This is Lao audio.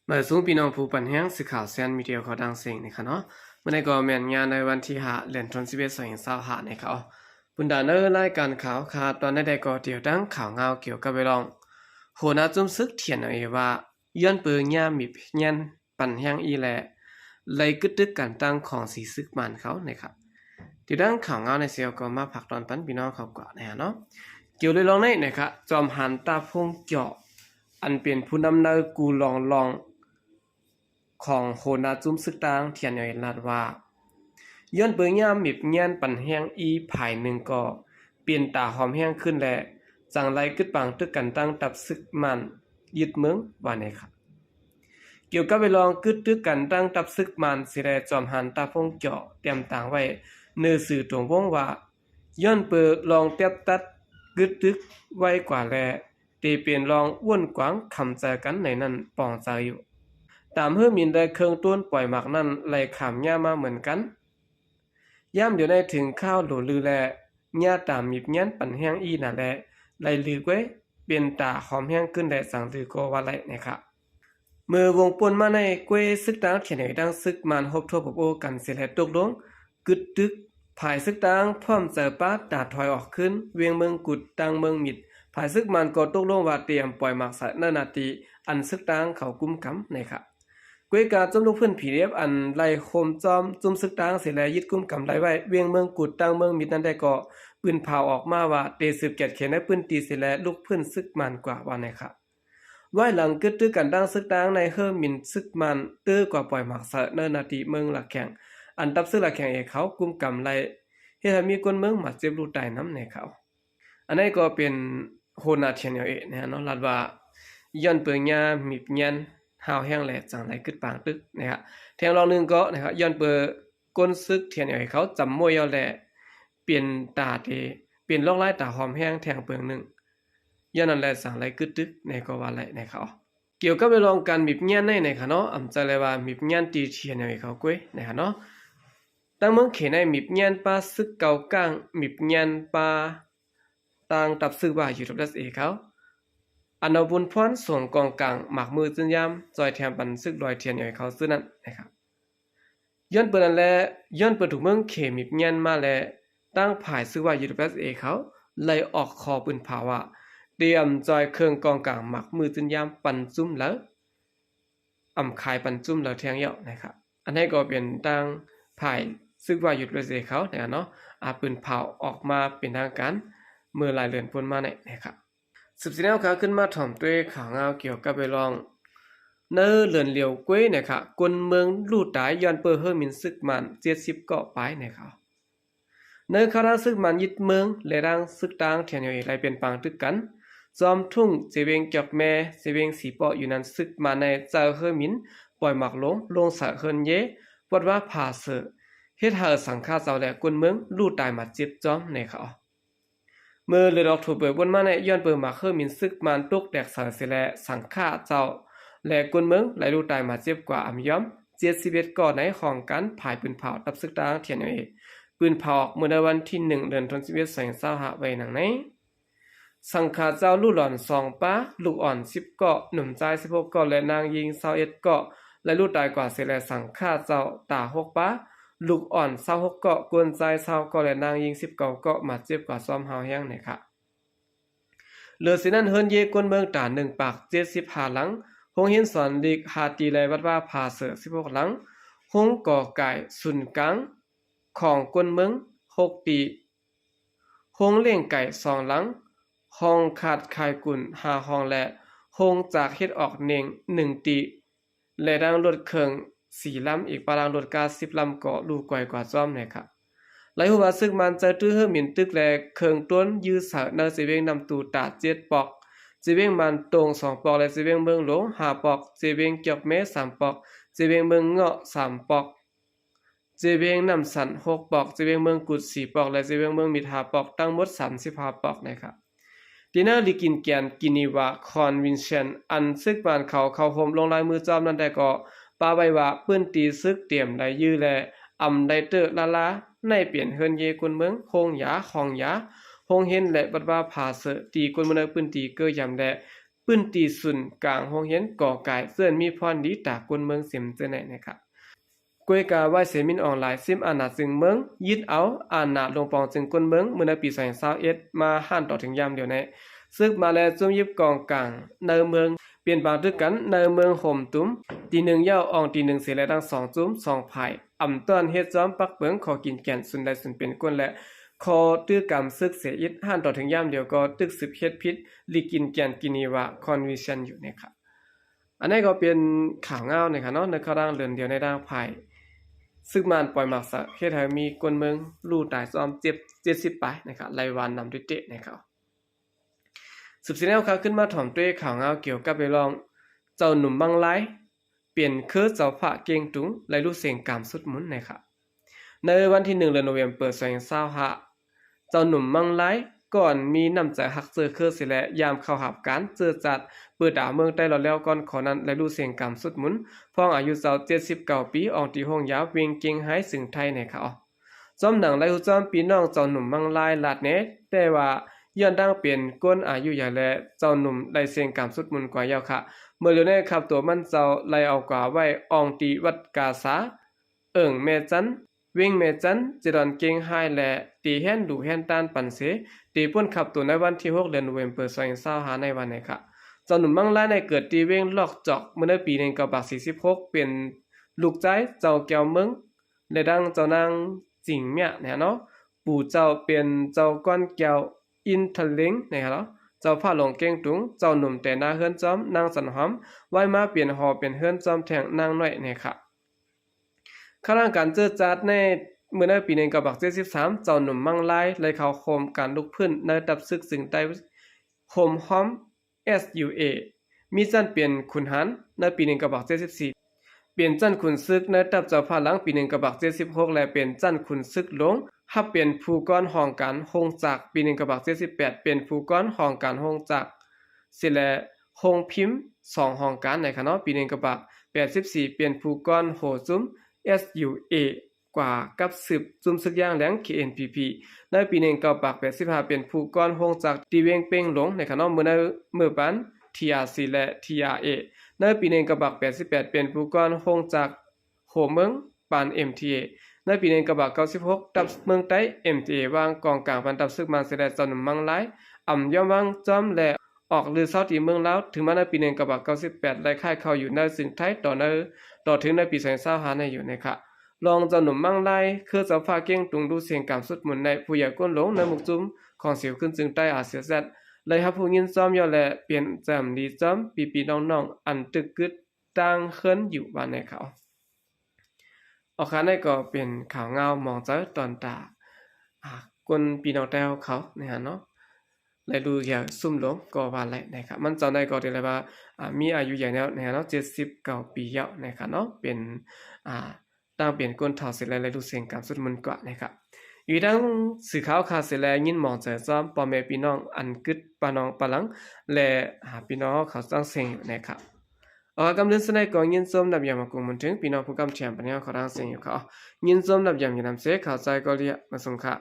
ມາສູງພີ່ນ້ອງຜູ້ປັນແຮງ ສື່ຂ່າວແຊນມີເດຍເຂົ້າດັງເສັງນີ້ຄະເນາະ. ມື້ນີ້ກໍແມ່ນຍາມໃນວັນທີຫ້າ ເດືອນສິບເອັດ ສອງພັນຊາວຫ້ານີ້ຄະ. ບຸນດາເນີ ລາຍການຂ່າວຄາດຕອນໃດໆກໍດຽວຕັ້ງຂ່າວງາວກ່ຽວກັບເລື່ອງ ຫົວໜ້າຈຸ້ມຊຶກ ທີເອັນເອລເອ ວ່າ ຍ້ອນເປີຍາມມີແຍນປັນແຮງອີແລະ ໄລ່ກຶດຕຶກກັນຕັ້ງຂອງສີຊຶກມານເຂົານີ້ຄະ. ດຽວຕັ້ງຂ່າວງາວໃນເຊວກໍມາຝາກຕອນປັນພີ່ນ້ອງເຂົາກ່ອນນະເນາະ. ກ່ຽວເລື່ອງນີ້ນະຄະ ຈອມຫານຕາພົງເຈາະ ອັນເປັນຜູ້ນຳໃນກູ່ລອງລອງ ຂອງຫົວໜ້າຈຸ້ມຊຶກຕ່າງ ທີເອັນເອລເອ ລາດວ່າ ຍ້ອນເປີຍາມມີແຍນປັນແຮງອີ ຝ່າຍໜຶ່ງກໍເປັນຕາຫອມແຮງຂຶ້ນ ແລະ ຈັ່ງໄລ່ກຶດປາງຕຶກກັນຕັ້ງທັບຊຶກມານຍຶດເມືອງ ວ່າແນວນັ້ນ. ກ່ຽວກັບເລື່ອງກຶດຕຶກກັນຕັ້ງທັບຊຶກມານ ສີແລະ ຈອມຫານຕາພົງເຈາະ ຕຽມຕາງໄວ້ເນີຊື່ຕົງວົງວ່າ ຍ້ອນເປີຍອງແຕັບຕັດກຶດຕຶກໄວ້ກວ່າແລະ ເຕເປັນລອງວົນກວາງຄຳໃຈກັນໃນນັ້ນປອງໃຈຢູ່. ຕາມເຮີໝິນແລະເຄື່ອງໂຕນປ່ອຍໝາກນັ້ນໄລ່ຂ້າມຍາມມາເໝືອນກັນ. ຍາມດຽວໃນເຖິງຄາວໂຫຼລືແລະ ຍາຕາມີແຍນປັນແຮງອີນະແລະ ໄລ່ລືກວ່າເປັນຕາຫອມແຮງຂຶ້ນແລະ ຈັ່ງລືກໍວ່າໄດ້ນະຄະ. ເມື່ອວົງປົນມາໃນ ກວຍຊຶກຕ່າງ ທີເອັນເອລເອ ທັງຊຶກມານ ຮົບທົບຮົບໂອ້ກັນເສຍແລະ ຕົກລົງກຶດຕຶກ ຝ່າຍຊຶກຕ່າງພ້ອມໃຈປະຕາຖອຍອອກຄືນ ວຽງເມືອງກຸດ ຕັ້ງເມືອງມິດ. ຝ່າຍຊຶກມານກໍຕົກລົງວ່າຕຽມປ່ອຍໝາກໃສ່ໃນໜ້າທີ່ອັນຊຶກຕ່າງເຂົາກຸມກຳນະຄະ. ກວຍກາຈຸ້ມລູກພື້ນ ພີດີເອັຟ ອັນໄລ່ໂຮມຈອມຈຸ້ມຊຶກຕ່າງເສຍແລະ ຍຶດກຸມກຳໄດ້ໄວ້ ວຽງເມືອງກຸດ ຕັ້ງເມືອງມິດນັ້ນໄດ້ກໍ ປືນເຜົາອອກມາວ່າ ເຕສືບກຽດເຂດໃນພື້ນທີ່ເສຍແລະ ລຸກຟື້ນຊຶກມານກວ່າ ວ່າແນວນັ້ນ. ວາຍຫຼັງກຶດຕຶກກັນຕັ້ງຊຶກຕ່າງໃນເຮີໝິນ ຊຶກມານເຕີກວ່າປ່ອຍໝາກໃສ່ໃນໜ້າທີ່ເມືອງລະແຄງ ອັນທັບຊຶກລະແຄງເອເຂົາກຸມກຳໄດ້ ເຮັດໃຫ້ມີຄົນເມືອງບາດເຈັບ ລູກຕາຍນຳແນວນັ້ນ. ອັນນີ້ກໍເປັນຫົວໜ້າ ທີເອັນເອລເອ ນະເນາະ ລາດວ່າ ຍ້ອນເປີຍາມມີແຍນຫາວແຮງແລະ ຈັ່ງໄລ່ກຶດປາງຕຶກນະຄະ. ແທງລອງໜຶ່ງກໍນະຄະ ຍ້ອນເປີຍ ກົນຊຶກ ທີເອັນເອລເອ ເຂົາຈຳມ້ວຍເອົາແລະ ເປັນຕາເຕ ເປັນລອກລາຍຕາຫອມແຮງແທງເປີງໜຶ່ງ ຍ້ອນນັ້ນແຫຼະ ຈັ່ງໄລ່ກຶດຕຶກແນວກໍວ່າໄດ້ນະຄະ. ກ່ຽວກັບເລື່ອງການມີແຍນໃນນະຄະເນາະ ອຳຈະໄດ້ວ່າມີແຍນທີ່ ທີເອັນເອລເອ ເຂົາກວຍນະຄະເນາະ. ຕັ້ງເມືອງເຂດໃນມີແຍນປະຊຶກເກົ່າກ້າງ ມີແຍນປະ ຕ່າງທັບຊຶກວ່າ ຢູດັບເບິນເອສເອ ເຂົາ ອັນເອົາບຸນພອນ ສວມກອງກາງ ໝາກມືຈືນຍາມ ຈ່ອຍແຖມປັນຊຶກລອຍ ທີເອັນເອລເອ ເຂົາຊື່ນັ້ນນະຄະ. ຍ້ອນເປີນັ້ນແຫຼະ ຍ້ອນເປີຖືກເມືອງເຂດມີແຍນມາແລະ ຕັ້ງຝ່າຍຊຶກວ່າ ຢູດັບເບິນເອສເອ ເຂົາໄລ່ອອກຂໍ້ປືນເຜົາວ່າ ຕຽມຈ່ອຍເຄື່ອງກອງກາງ ໝາກມືຈືນຍາມ ປັນຈຸ້ມລາວ ອຳຂາຍປັນຈຸ້ມລາວແທງແລ້ວນະຄະ. ອັນນີ້ກໍເປັນທາງຝ່າຍຊຶກວ່າ ຢູດັບເບິນເອສເອ ເຂົານະຄະເນາະ ອາ ປືນເຜົາອອກມາເປັນທາງການເມື່ອຫຼາຍເດືອນປົນມານີ້ນະຄະ. ສືບສຽນເຮົາຂາຂຶ້ນມາຖອມດ້ວຍຂ່າວງາວກ່ຽວກັບເລື່ອງ ໃນເດືອນລຽວກວຍນະຄະ ຄົນເມືອງລູກຕາຍຍ້ອນເປີເຮີໝິນຊຶກມານ ເຈັດສິບເກາະປາຍນະຄະ. ໃນຄາວທາງຊຶກມານຍຶດເມືອງ ແລະ ທາງຊຶກຕ່າງ ທີເອັນເອລເອ ໄລ່ເປັນປາງຕຶກກັນ ຈອມທຸ່ງ ເຈວຽງຈອກແມ ເຈວຽງສີເປາະ ຢູ່ນັ້ນ ຊຶກມານໃນໃຈເຮີໝິນ ປ່ອຍໝາກຫຼົງ ລົງໃສ່ເຮືອນເຢ ວັດວາຜາເສີ ເຮັດໃຫ້ສັງຂະເຈົ້າ ແລະ ຄົນເມືອງລູກຕາຍມາເຈັບຈ້ອມນະຄະ. ເມື່ອເດືອນອອກໂທເບີປົນມານີ້ ຍ້ອນເປີໝາກເຮີໝິນຊຶກມານຕົກແຕກສາຍເສຍແລະ ສັງຂະເຈົ້າ ແລະ ຄົນເມືອງໄລ່ລູກຕາຍມາເຈັບກວ່າອຳຍອມ ເຈັດສິບເອັດເກາະໃນຫ້ອງການຝ່າຍປືນເຜົາ ທັບຊຶກຕ່າງ ທີເອັນເອລເອ ປືນເຜົາອອກເມື່ອໃນວັນທີໜຶ່ງ ເດືອນສິບເອັດ ສອງພັນຊາວຫ້າ ວ່າດັ່ງນີ້. ສັງຂະເຈົ້າລູກຫຼອນສອງປາ ລູກອ່ອນສິບເກາະ ໜຸ່ມຊາຍສິບຫົກເກາະ ແລະ ນາງຍິງຊາວເອັດເກາະ ໄລ່ລູກຕາຍກວ່າເສຍແລະ ສັງຂະເຈົ້າຕາຫົກປາ ລູກອ່ອນຊາວຫົກເກາະ ຄົນຊາຍຊາວເກາະ ແລະ ນາງຍິງສິບເກົ້າເກາະ ບາດເຈັບກວ່າຊ້ອມຮາວແຮງນະຄະ. ເຫຼືອເສຍນັ້ນ ເຮືອນເຢຄົນເມືອງຕາໜຶ່ງປາກເຈັດສິບຫ້າຫຼັງ, ໂຮງຮຽນສອນຫຼີກຫ້າຕີ ແລະ ວັດວາຜາເສີສິບຫົກຫຼັງ, ໂຮງກໍກາຍສູນກາງຂອງຄົນເມືອງຫົກຕີ, ໂຮງລ້ຽງໄກ່ສອງຫຼັງ, ຫ້ອງຂາດຂາຍກຸນຫ້າຫ້ອງ ແລະ ໂຮງຈາກເຮັດອອກເໜັງໜຶ່ງຕີ ແລະ ທັງລົດເຄື່ອງສີ່ລຳ ອີກປະລາງລົດກາສິບລຳກໍລູກກວາຍກວ່າຊ້ອມແນ່ຄະ. ໄລ່ຮູ້ວ່າຊຶກມານໃຈຕື້ເຮີໝິນຕຶກ ແລະ ເຄື່ອງຕົ້ນຢື້ສາຍໃນເຈວຽງນ້ຳຕູຕາເຈັດປອກ, ເຈວຽງມານຕົງສອງປອກ ແລະ ເຈວຽງເມືອງຫຼວງຫ້າປອກ, ເຈວຽງຈອກແມສາມປອກ, ເຈວຽງເມືອງເງາະສາມປອກ, ເຈວຽງນ້ຳສັນຫົກປອກ, ເຈວຽງເມືອງກຸດສີ່ປອກ ແລະ ເຈວຽງເມືອງມິດຫ້າປອກ, ທັງໝົດສາມສິບຫ້າປອກແນ່ຄະ. ທີ່ໜ້າລິກິນແກນ ກິນີວາ ຄອນເວັນເຊິນ ອັນຊຶກມານເຂົາເຂົ້າໂຮມລົງລາຍມືຈອມນັ້ນໄດ້ກໍປະໄວ້ວ່າ ພື້ນທີ່ຊຶກຕຽມໄດ້ຢື້ ແລະ ອຳໄດ້ເຕີລະລາ ໃນເປັນເຮືອນເຢຄົນເມືອງ, ໂຮງຢາ, ຫ້ອງຢາ, ໂຮງຮຽນ ແລະ ວັດວາຜາເສີ ທີ່ຄົນເມືອງໃນພື້ນທີ່ເກີຍຢາມ ແລະ ປື້ນຕີສູນກາງໂຮງຮຽນກໍ່ກາຍ ເຈື່ອນມີພອນດີຕາກຸນເມືອງ ເສັມເຈີໃນນະຄະ. ກວຍກາວາຍເສມິນອອງລາຍ ຊິມອານາຈຶ່ງເມືອງ ຍຶດເອົາອານາລົງປອງຈຶ່ງກຸນເມືອງ ເມື່ອໃນປີສອງພັນຊາວເອັດ ມາຫັນຕໍ່ເຖິງຍາມດຽວໃນ ຊຶກມາແລະຈຸ້ມຍຶດກອງກາງໃນເມືອງ ເປັນປາງຕຶກກັນໃນເມືອງໂຮມຕຸມ ຕີໜຶ່ງເຍົາອອງຕີໜຶ່ງເສແລະທັງສອງຈຸ້ມສອງຝ່າຍ ອຳຕ້ອນເຮັດຈອມປັກເປິງ ຂໍກິນແກ່ນສູນໄດ້ສູນເປັນກົ້ນ ແລະ ຂໍຕື້ກຳຊຶກເສອິດ ຫັນຕໍ່ເຖິງຍາມດຽວກໍຕຶກສືບເຮັດຜິດ ລິກິນແກ່ນກິນນີວາ ຄອນວິຊັນຢູ່ນະຄະ. ອັນນີ້ກໍເປັນຂ່າວງາວນະຄະເນາະ ໃນຄາວດາງເດືອນດຽວໃນດາງພາຍ ຊຶກມານປ່ອຍໝາກສະ ເຮັດໃຫ້ມີຄົນເມືອງລູ້ຕາຍຊ້ອມເຈັບ ເຈັດສິບປາຍນະຄະ ໄລ່ວານນຳດ້ວຍເຕະນະຄະ. ສືບສຽນແນວຂ່າວຂຶ້ນມາຖອມດ້ວຍຂ່າວງາວກ່ຽວກັບເລື່ອງເຈົ້າໜຸ່ມມັງລາຍ ເປັນເຄືເຈົ້າຟ້າເກັ່ງຕຸງ ໄລ່ລູ້ເສັງກາມສຸດມຸນນະຄະ. ໃນວັນທີໜຶ່ງ ເດືອນໂນເວັມເປີ ສອງພັນຊາວຫ້າ ເຈົ້າໜຸ່ມມັງລາຍ ກ່ອນມີນ້ຳໃຈຮັກເຈີເຄືເສແລະ ຍາມເຂົ້າຮັບການເຈີຈາດ ເປີດດາວເມືອງໃຕ້ລອດແລ້ວກ່ອນຂໍນັ້ນ ໄລ່ລູ້ເສັງກາມສຸດມຸນ ພ້ອງອາຍຸເຈົ້າ ເຈັດສິບເກົ້າປີ ອອງທີ່ໂຮງຢາວ ເວັງກຽງຮາຍ ເຊິ່ງໄທນະຄະ. ຈ້ອມໜັງໄລ່ຮູ້ຈ້ອມພີ່ນ້ອງເຈົ້າໜຸ່ມມັງລາຍລາດແນ່ ແຕ່ວ່າຍ້ອນດັ່ງເປັນຄົນອາຍຸໃຫຍ່ແລະ ເຈົ້າໜຸ່ມໄດ້ເສັງກາມສຸດມຸນກວ່າເຍົາຄະ ເມື່ອຫຼຽວໃນຂັບຕົວມັນເຈົ້າໄລ່ເອົາກວ່າໄວ້ອອງທີ່ວັດກາສາ ເອີ່ງແມ່ຈັນ ເວັງແມ່ຈັນ ເຈດອນກຽງຮາຍ ແລະ ຕີແຮນດູແຮນຕານປັນເສ ຕີປຸ້ນຂັບຕົວໃນວັນທີຫົກ ເດືອນໂນເວັມເປີ ສອງພັນຊາວຫ້າ ໃນວັນນະຄະ. ເຈົ້າໜຸ່ມມັງລາຍໃນເກີດທີ່ເວັງລອກຈອກ ເມື່ອໃນປີໜຶ່ງເກົ້າປາກສີ່ສິບຫົກ ເປັນລູກຊາຍເຈົ້າແກ້ວເມືອງ ແລະ ດັ່ງເຈົ້ານາງຈິງເມຍນະເນາະ ປູ່ເຈົ້າເປັນເຈົ້າກ້ອນແກ້ວອິນທະເລັງນະຄະເນາະ ເຈົ້າຟ້າຫຼວງເກັ່ງຕຸງ ເຈົ້າໜຸ່ມແຕ່ນາເຮືອນຈອມນາງຈັນຫອມ ໄວ້ມາເປັນຫໍເປັນເຮືອນຈອມແທ່ງນາງນ້ອຍນະຄະ. ຂະນະການເຈີຈາດໃນ ເມື່ອໃນປີໜຶ່ງເກົ້າປາກເຈັດສິບສາມ ເຈົ້າໜຸ່ມມັງລາຍໄດ້ເຂົ້າໂຮມການລຸກຟື້ນໃນທັບຊຶກເຊິ່ງໄຕ້ໂຮມຮ້ອມ ເອສຢູເອ ມີຊັ້ນເປັນຂຸນຫານໃນປີໜຶ່ງເກົ້າປາກເຈັດສິບສີ່ ເປັນຊັ້ນຂຸນຊຶກໃນທັບເຈົ້າຟ້າຫຼັງປີໜຶ່ງເກົ້າປາກເຈັດສິບຫົກ ແລະ ເປັນຊັ້ນຂຸນຊຶກຫຼວງ ຮັບເປັນຜູ້ກອນຫ້ອງການໂຮງຈັກ ປີໜຶ່ງເກົ້າປາກເຈັດສິບແປດ ເປັນຜູ້ກອນຫ້ອງການໂຮງຈັກ ເສແລະ ໂຮງພິມສອງຫ້ອງການໃນຂະເນາະ ປີໜຶ່ງເກົ້າປາກແປດສິບສີ່ ເປັນຜູ້ກອນໂຮຈຸ້ມ ເອສຢູເອ ກວ່າກັບສືບຈຸ້ມຊຶກຢ່າງແຫຼງ ເຄເອັນພີພີ ໃນປີໜຶ່ງເກົ້າປາກແປດສິບຫ້າ ເປັນຜູ້ກອນໂຮງຈັກທີ່ວຽງເປັງຫຼວງໃນຂະເນາະ ເມື່ອໃນເມື່ອປານ ທີອາຊີ ແລະ ທີອາເອ ໃນປີໜຶ່ງເກົ້າປາກແປດສິບແປດ ເປັນຜູ້ກອນໂຮງຈັກ ໂຮເມືອງປານ ເອັມທີເອ ໃນປີໜຶ່ງເກົ້າປາກເກົ້າສິບຫົກ ທັບເມືອງໃຕ້ ເອັມທີເອ ວາງກອງກາງປັນທັບຊຶກມານເສແລະ ເຈົ້າໜຸ່ມມັງລາຍ ອຳຍອມວາງຈອມ ແລະ ອອກລືເຊົາທີ່ເມືອງລາວ ເຖິງມາໃນປີໜຶ່ງເກົ້າປາກເກົ້າສິບແປດ ໄດ້ຄ້າຍເຂົ້າຢູ່ໃນເຊິ່ງໄທ ຕໍ່ໃນ ຕໍ່ເຖິງໃນປີສອງພັນຊາວຫ້າໃນຢູ່ນະຄະ. ລອງເຈົ້າໜຸ່ມມັງລາຍ ເຄືເຈົ້າຟ້າເກັ່ງຕຸງ ລູ້ເສັງກາມສຸດມຸນໃນຜູ້ໃຫຍ່ກົ້ນຫຼວງໃນໝູ່ຈຸ້ມຂອງເສວຂຶ້ນເຊິ່ງໃຕ້ ອາເຊແຊັດ ໄດ້ຮັບຮູ້ຍິນຊອມຢ່າວ ແລະ ປ່ຽນຈຳດີຈອມ ພີ່ໆນ້ອງໆ ອັນຕຶກກຶດ ຕ່າງເຮີນຢູ່ບ້ານໃນເຂົາ. ອອກຄາວໃນກໍເປັນຂ່າວງາວມອງເຈີຕອນຕາ ອາ ຄົນພີ່ນ້ອງແຕ້ວເຂົານະຮະເນາະ ໄດ້ຮູ້ຢ່າງຊຸ່ມຫຼວງກໍວ່າໄດ້ນະຄະ. ມັນເຈົ້າໃນກໍຖືໄດ້ວ່າ ອາ ມີອາຍຸໃຫຍ່ແລ້ວນະຮະເນາະ ເຈັດສິບເກົ້າປີແລ້ວນະຄະເນາະ ເປັນ ອາ ຕ່າງເປັນຄົນເຖົ້າເສແລະ ໄດ້ຮູ້ເສັງກາມສຸດມຸນກວ່ານະຄະ. ຢູ່ທາງສື່ຂ່າວຄາເສແລ ຍິນມອງເຈີຈອມພໍ່ແມ່ພີ່ນ້ອງອັນກຶດປານອງປາຫຼັງ ແລະ ອາ ພີ່ນ້ອງເຂົາຕັ້ງເສັງຢູ່ນະຄະ. ອາ ກຳເລື່ອງສະໄນກໍຍິນຊົມນັບຍາມມາກຸງໝູນເຖິງ ພີ່ນ້ອງຜູ້ກຳແຖມປັນຍາເຂົາຕັ້ງເສັງຢູ່ເຂົາ ຍິນຊົມນັບຍາມຢູ່ນຳເສ ເຂົ້າໃຈກໍເລຍມາສົ່ງຄ່າ